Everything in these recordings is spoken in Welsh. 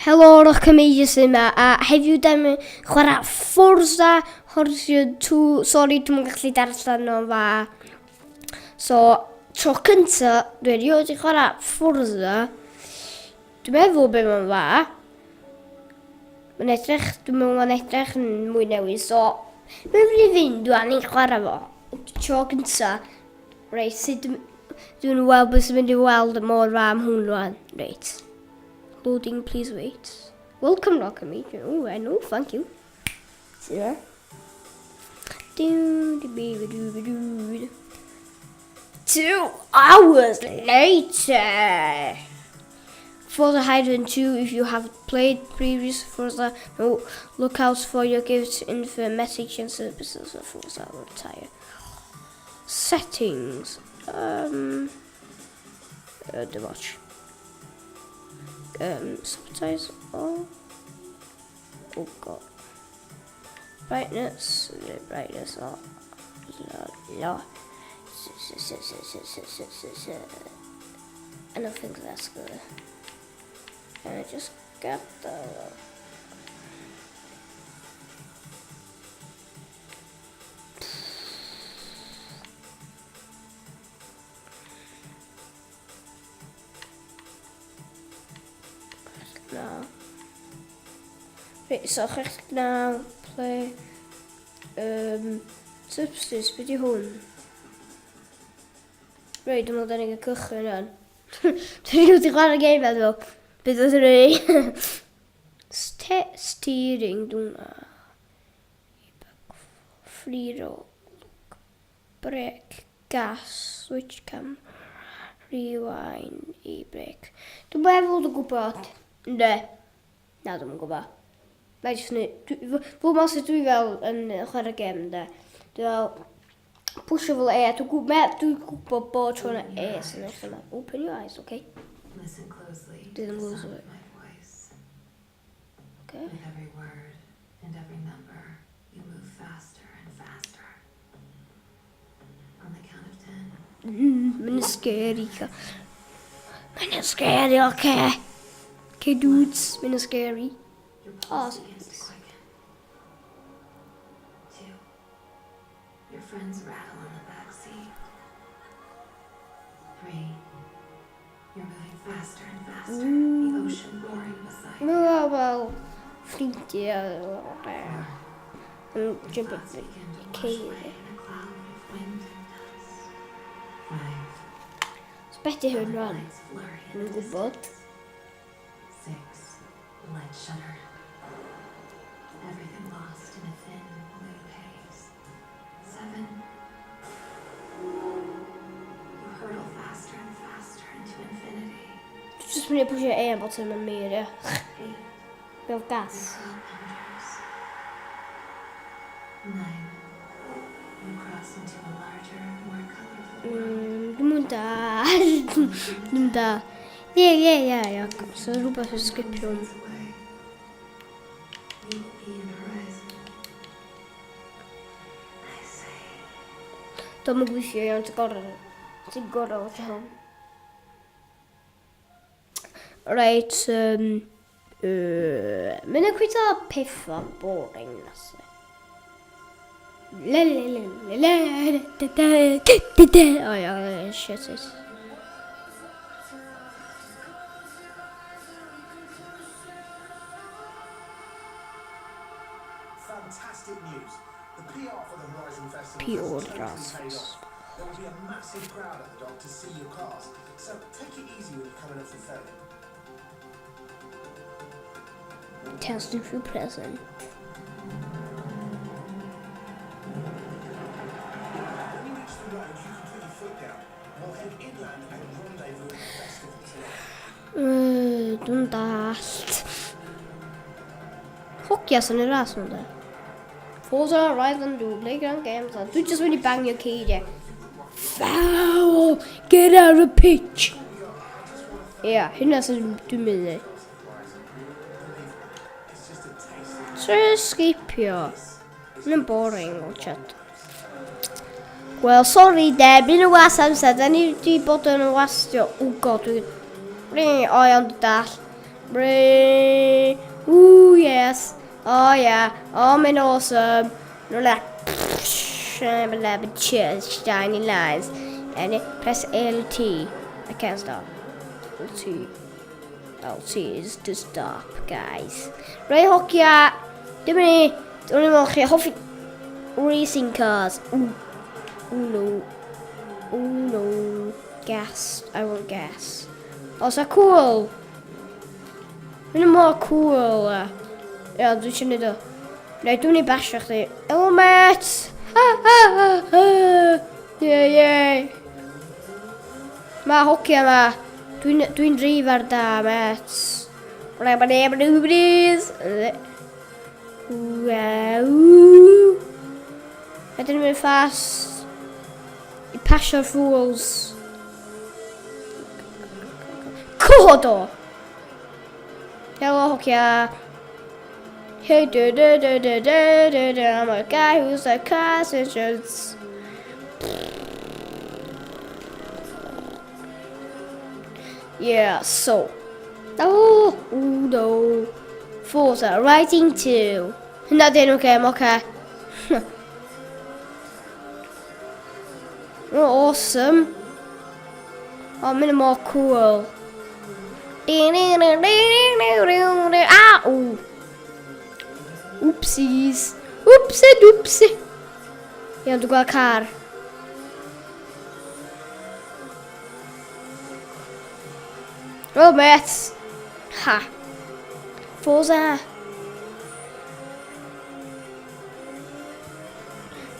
Helo, Rock Amazing yma, a heddiw da ni'n chwarae Forza Horizon 2. Sorry, dwi'n gallu darllen o'n fa. So, tro cynta, dwi erioed wedi chwarae Forza. Dwi'n meddwl be mae'n fa. Mae'n edrych, dwi'n meddwl mae'n edrych yn mwy newydd, so... Mae'n mynd i fynd, dwi'n i'n chwarae fo. Tro cynta. Reit, sut dwi'n weld beth sy'n mynd i weld mor fa am hwn rwan. Reit. Loading, please wait. Welcome, Rock Major. Oh, I know, thank you. See there? Do, do, do, do, do. 2 hours later. Forza Horizon 2, if you have played previous Forza, no, look out for your gifts in the message and services of Forza Retire. Settings. The watch. Subtitles. Oh. Oh God. Brightness. Brightness. Oh. La, la. I don't think that's good. And I just got the... Na. Reit, so 69, play. Substance, beth di hwn? Reit, dwi'n meddwl da ni'n cael cychwyn rhan. Dwi'n wedi chwarae game meddwl. Beth oedd yn ei? Steering, dwi'n na. Free roll. Brake, gas, switch cam, rewind, e-brake. Dwi'n meddwl dwi'n gwybod. Ne. Na, dwi'n gwybod. Na, jyst neud... Fwy mas dwi fel yn chwarae gem, de. Dwi fel... Pwysio fel E, dwi'n gwybod, dwi gwybod bod tro yna E sy'n eich yna. Open your eyes, okay? Listen closely Dwi to ddim the yn sound gwybod. of my voice. Okay. With every word and every number, you move faster and faster. On the count of 10, Mae'n scary. Mae'n scary, okay. Okay, dudes, mae'n scary. Your Oh, pulse begins to quicken. Two, your friends rattle in the back seat. Three, you're moving faster and faster, the ocean roaring beside you. Wel, fel, ffrindiau. Yn Your jumping. thoughts begin to wash Okay. away in a cloud of wind and dust. Five, So beth di hwn rwan? lights blurry in Yn the gwybod. distance. Six, lights shuddered. Everything lost in a thin blue haze. Seven, you hurtle faster and faster into infinity. Just mynd i pwysio E am bottom yn mir, ie. Eight, Fel gas. your crowd enters. Nine, you cross into a larger, more colorful world. Dwi'n mynd da. Dwi'n da. Ie. So rhywbeth yn sgipio. Minutes away, you will be in Horizon. I say, Dwi'n mynd gweithio iawn, ti'n gorau. Ti'n gorau watch hwn. Reit, mynd yn cwyta pethau boring nasa. Le le le le le da da da da da. Oh yeah, shit it. Fantastic news. The PR for the Horizon Festival PR has totally dros. paid off. There will be a massive crowd at the dock to see your cars, so take it easy when you're coming off the ferry. Testing for present. When you reach the road, you can put your foot down. We'll head inland and rendezvous at the festival tonight. Dwi'n dallt. Hogia sy'n y ras nhw de. Forza Horizon 2, Playground Games. A dwi just wedi bangio ceidiau. Foul! Get out of pitch! Ie, yeah, hynna sy'n dwi'n mynd i. So escapio. Mae'n boring o chat. Wel, sorry de, bydd y was amser. Da ni wedi bod yn wastio. Oh God, dwi... O, iawn, dwi dall. Ooh, yes. Oh, yeah. Oh, mae'n awesome. Shiny lines. And press LT. I can't stop. LT. LT is to stop, guys. Rei hogia. Dim ni. Dwi'n meddwl chi hoffi racing cars. Ooh. Ooh, no. Ooh, no. Gas. I want gas. Oh, so cool. Mae'n mor cool. Ia, dwi eisiau neud o. Reit, dwi'n ei basio chdi. Hello, mate! Ha, ha, ha, ha. Yeah, yeah. Mae hoci yma. Dwi'n dwi driver da, mate. Wow. Ydyn ni'n mynd fast. I pasio'r fools. Codo! Hello, hocia. Hey, do, do, do, do, do, do, do. I'm a guy who's a car insurance. Yeah, so. Oh, oh no. Forza Rising 2. Hynna dyn nhw gem, oce. Oh, awesome. Oh, mynd mor cool. Ah, oh. Oopsies. Oopsie doopsie. Iawn, dwi'n gweld car. Oh, mate. Ha. Forza.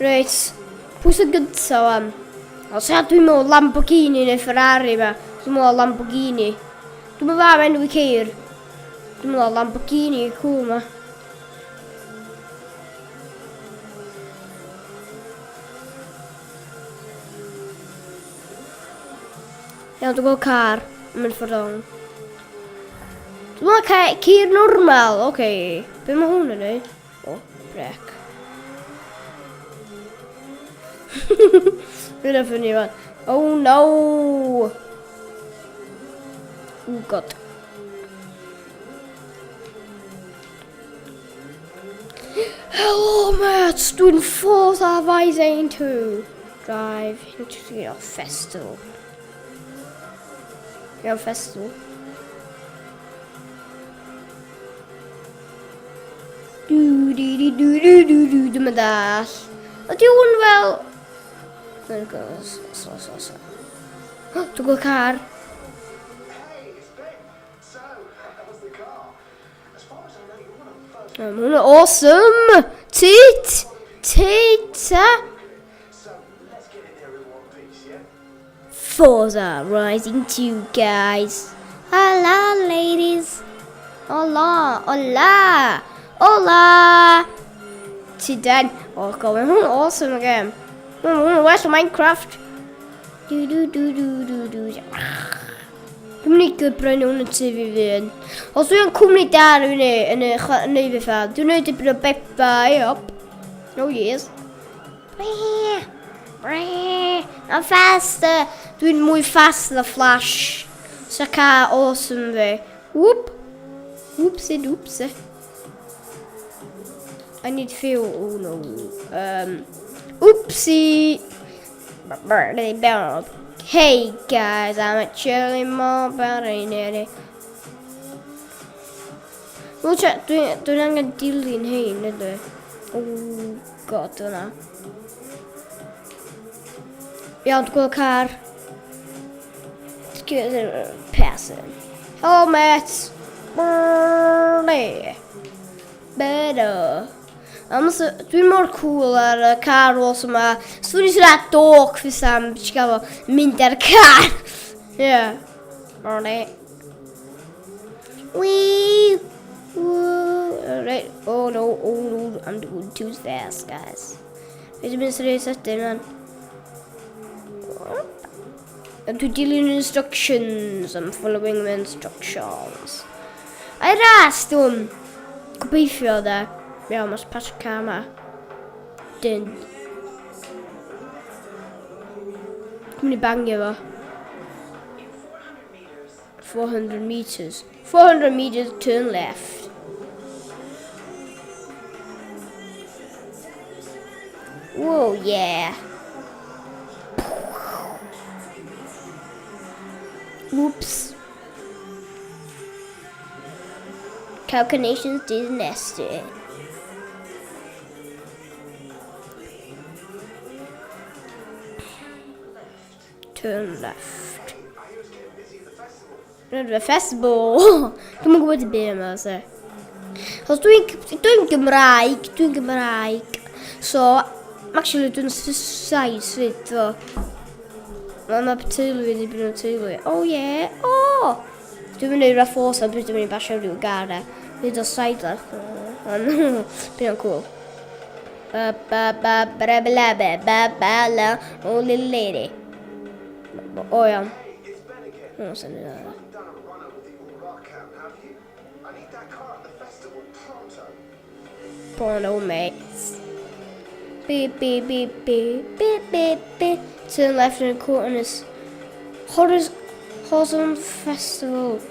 Reit, pwy sy'n gyntaf wan? Os ia, dwi'n meddwl Lamborghini neu Ferrari ma. Dwi'n meddwl Lamborghini. Dwi'n meddwl am enw i ceir. Dwi'n meddwl Lamborghini cool ma. Iawn, dwi'n gweld car. Yn mynd ffordd rong. Dwi'n meddwl ceir normal, oce. Okay. Be mae hwn yn neud? O, brec. Dwi'n ffynnu fan. Oh no! Oh god. Hello mates, dwi'n Forza Horizon 2. Drive into your festival. Your festival. Du, du, du, du, du, du, du, dwi'n mynd all. Ydy hwn fel... Dwi'n gweld, so, so, so. Dwi'n gweld car. Mae hwnna awesome! Tit! Tit! Forza Rising 2, guys. Hola, ladies. Hola, hola, hola. Ti den. Oh, god, mae hwn awesome again. Mae hwn well o Minecraft. Du, du, du, du, du, du. Dwi'n mynd i gybrynu hwn yn tu fi fy hun. Os dwi'n cwmni da ar hynny yn y neu fi ffa, dwi'n gwneud dipyn o bethau, yep. Oh yes. I'm faster. Dwi'n mwy fast na Flash. So car awesome fi. Whoop. Whoopsie doopsie. I need fuel. Oh no. Oopsie. Hey guys, I'm a chili mo. Wel, dwi'n dwi angen dilyn hein, ydw i? Oh, god, yna. Iawn, dwi'n gweld car. Person. Hello, mate. Better. Dwi'n mor cool ar y car wals yma. So dwi'n siarad dog fysa am beth gael mynd ar y car. Yeah. Alright. Wee! Woo! Alright. Oh no, oh no, I'm doing too fast, guys. Fi wedi mynd sy'n sydyn, man. Dwi'n dilyn instructions. I'm following the instructions. Ai ras, dwi'n gobeithio, de. Iawn, mas pas car ma. Dyn. Dwi'n mynd i bangio fo. 400 meters. 400 meters, turn left. Whoa, yeah. Whoops. Calculations did nasty. Turn left. Rydw y festival. Dwi'n gwybod y byd yma, so. Os dwi'n dwi Gymraeg, dwi'n Gymraeg. So, actually dwi'n Sais fyd, so. Mae ma teulu fi wedi bod yn teulu. Oh yeah, oh! Dwi'n mynd i'r Raffles a dwi'n mynd i basio rhyw gar e. Nid o side left. Ond, bydd o'n cool. Ba ba ba ba ba ba ba ba la oh little lady. O iawn. O, sy'n dda. Pronto, mates. Beep, beep, beep, beep, beep, beep, beep. Turn left and quarter in this Horizon Festival.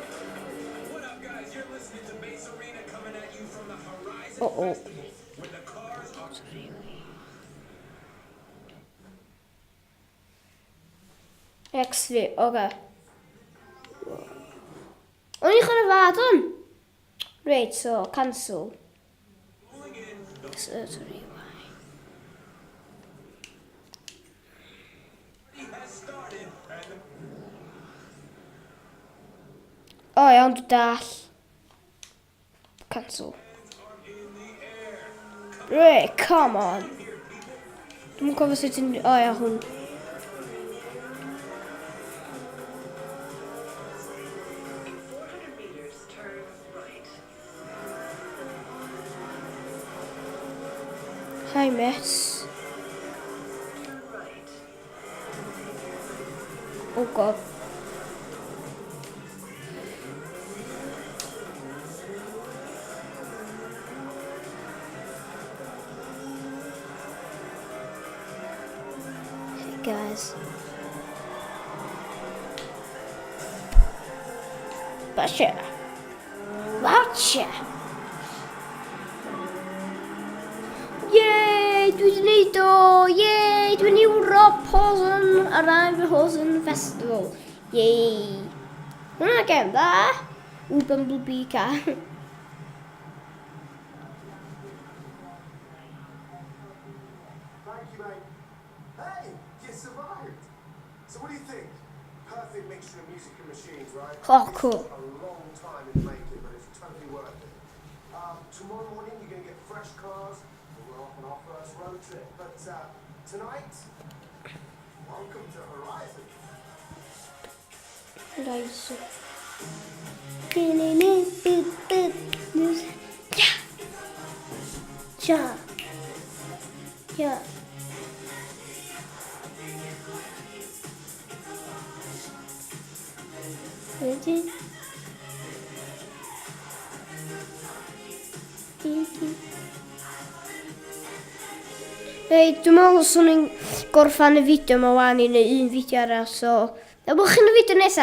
Uh oh. XV, oce. O'n i'n chwarae fad on. Reit, so, cancel. So, sorry, why? O, iawn, dwi dall. Cancel. Reit, come on. Dwi'n cofio sut ti'n... O, ia, hwn. Hi, miss. Oh, God. Hey, guys. Basha. Watcha. Yay, dwi wedi gwneud o! Yay, dwi'n Ewrop Hosen, Arrive Hosen Festival. Yay. Hwna'n gem dda. Ww, Bumblebee car. Thank you, mate. Hey, you survived. So what do you think? Perfect mixture of music and machines, right? Oh, cool. A long time in the making, but it's totally worth it. Tomorrow morning, you're going to get fresh cars, and we're off on our first road trip. But tonight, welcome to Horizon. Horizon. Yeah. Yeah. Yeah. Ready? Reit, dwi'n meddwl swn i'n gorffan y fideo yma wan i wneud un fideo arall, so... Na, wch chi'n y fideo nesaf.